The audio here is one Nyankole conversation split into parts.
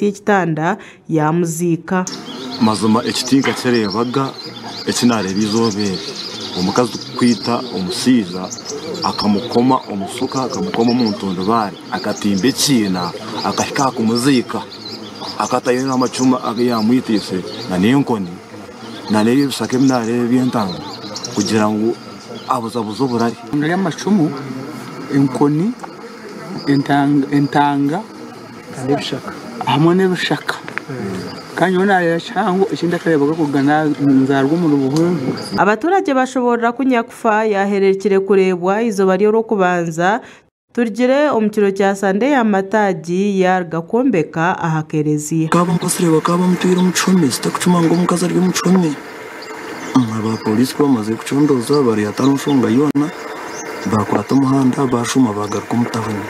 y'ekitanda yaamuziika. Mazima eki tinkakireebaga eki naareeba eizooba eri, omukazi kwita omushaija akamukoma omusuka akamukoma omu ntundubaare akatimba ekiina akahika aha kumuziika akatayo n'amacumu agu yaamwitiise n'enkoni n'ebi ebishaka ebi naareeba eby'entanga kugira ngu abuzabuze oburari. Nari amacumu, enkoni, entanga hamwe n'ebishaka. Kandi nyowe naareeba kihango eki ntakareebaga kuruga nzaarwa omuri Buhweju. Abaturage bashoboorora ku nyakufa yaahereerukire kureebwa eizooba ry'Orwokubanza turugire omu kiro kya Sande ya Mataagi yaaruga kwombeka aha kereziya. Bakaba bamukwasire bakaba bamutwire omu kihome kitakucuma ngu omukazi ari omu kihome. Aba pooriisi ku bamazire kucondooza bareeba tihariho nshonga yoona, baakwata omuhanda baashuma baagaruka omu tawuni.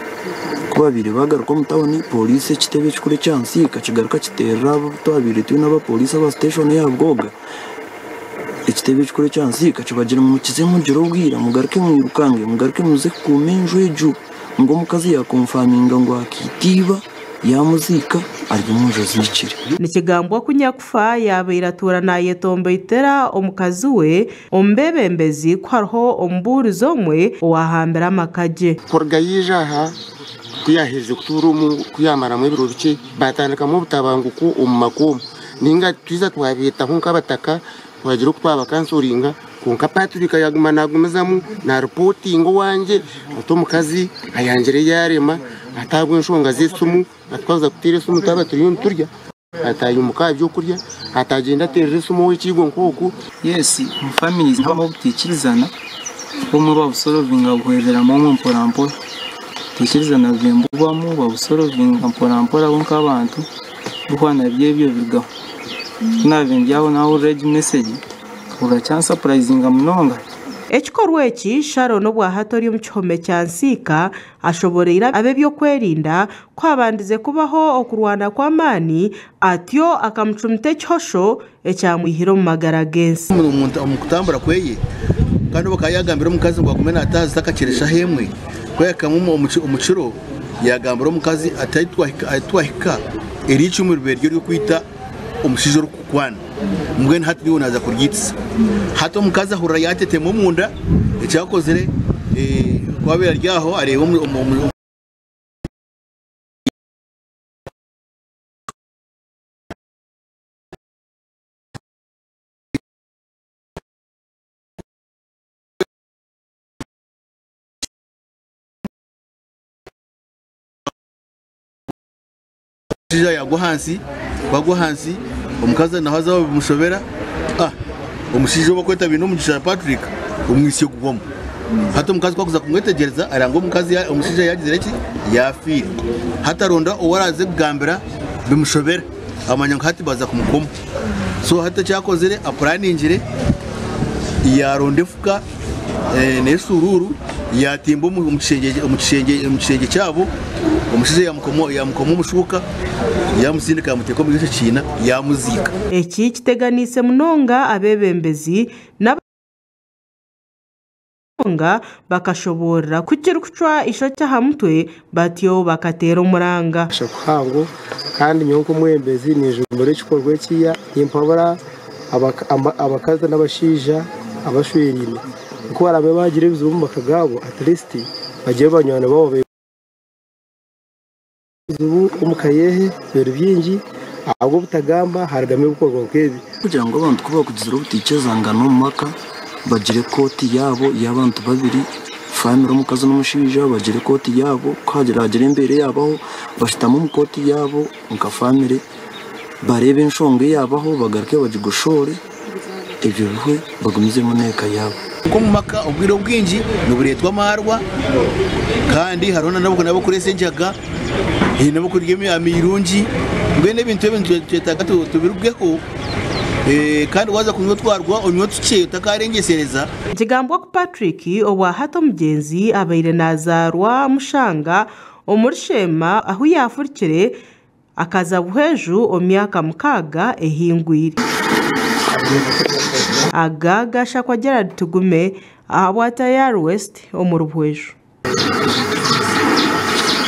Ku baabaire baagaruka omu tawuni, pooriisi ekitebe ekikuru ekya Nsiika kigaruka kiteerera abu twabaire twine abapooriisi aba siteeshoni eya Bugoga. Ekitebe ekikuru ekya Nsiika kibagira ngu mukize mugire obwira mugaruke mwirukange mugaruke muze kukuuma enju egyo ngu omukazi yaakonfaminga ngu akaita iba yaamuziika ari omu nju aziikire. Nikigambwa ku nyakufa yaabaire atuura naayetomboitera omukazi we omu beebembezi ku hariho omubuurizi omwe owaahambire amaka gye. Kuruga yaija aha, ku yaaherize kutuura omu, ku yaamaramu ebiro bikye, baatandikamu obutabanguko omu maka omu. Nainga twija twabeetaho nk'abataka twagira oku twabakansoringa kwonka Patrick yaguma nagumizamu naripootinga owangye ati omukazi ayangire yarema ati ahabw'enshonga z'esimu ati twaza kuteera esimu twaba turiyo niturya ati ayimuka aha by'okurya ati agyende ateerere esimu ow'ekiigo nk'oku. Yes omu families nihabamu obutaikirizana obumwe babusolovinga buhwereramu omwe mpora mpora. Obutaikirizana bubamu babusolovinga mpora mpora bo nk'abantu. Bihwa nabyo ebyo birugaho. Ku naabaire ndi aho naahurira egi mesegi, nkahurira kyansapurayizinga munonga. Ekikorwa eki, Sharon obwahati ori omu kihome kya Nsiika ashoboreire ab'ebyokwerinda ku habandize kubaho okurwana kw'amaani atyo akamucumita ekihosho ekyamwihire omu magara g'ensi. Omu kutambura kweye kandi obu akaba yaagambira omukazi ngu agume naataaha atakakira eshaaha emwe, ku yaahikamu omu kiro yaagambira omukazi ati ahu twahika eri eicumu ribaire riri ery'okwita omushaija orikukukwana mbwenu hati niiwe naaza kuryitisa. Hati omukazi ahurira yaatetema omunda, eki akozire ku abaire ari aho areeba. Omushaija yagwa ahansi, ku agwa ahansi omukazi nawe haza bimushobera, omushaija ou barikweta Bainomugisha Patrick omwitsyo gugwamu. Hati omukazi ku arikuza kumwetegyereza aranga omukazi omushaija yaagizire ki? Yaafiire. Hati aronda ou araaze kugambira bimushobera amanya ngu hati baaza kumukoma. So hati eki akozire apuraningire yaaronda efuka n'esuruuru yaatimba omu kishengye kyabo, omushaija yaamukoma omushuuka yaamutsindika yaamuteeka omuri ekyo kiina yaamuziika. Eki kiteganiise munonga abeebembezi n'aba. Munonga bakashoboorora ku kirikucwa eishokye aha mutwe batyo bakateera omuranga. Kuhango kandi nyowe nk'omwebembezi ninjumbura ekikorwa eki nimpabura abakazi n'abashaija abashweraine ku baraabe baagira ebizibu omu maka gaabo at least bagire banywani baabo. Ebizibu omu ka yehe biri bingi ahabw'obutagamba harugamu ebikorwa nk'ebi. Kugira ngu abantu ku bakugizire obutaikirizangana omu maka bagire kooti yaabo y'abantu babiri, famire omukazi n'omushaija bagire kooti yaabo, ku hagira embeera eyabaho bashutame omu kooti yaabo nka famire bareebe enshonga eyabaho bagaruke bagigoshoore ebyo bihwe bagumizemu n'eka yaabo. Omu maka obwire obwingi nibureetwa amaarwa kandi hariho n'abarikureesa enjaga haine n'abakurya emirungi mbwenu ebintu ebi nitwetaaga tubirugeho kandi waaza kunywa otwarwa onywe tukye otakarengyesereza. Nikigambwa ku Patrick obwahati omugyenzi abaire nazaarwa Mushanga omuri Sheema ahu yaafurukire Akaza Buhweju omu myaka mukaaga ehingwire. Aga gashakwa Gerald Tugume ahabwa Tayari West omuri Buhweju.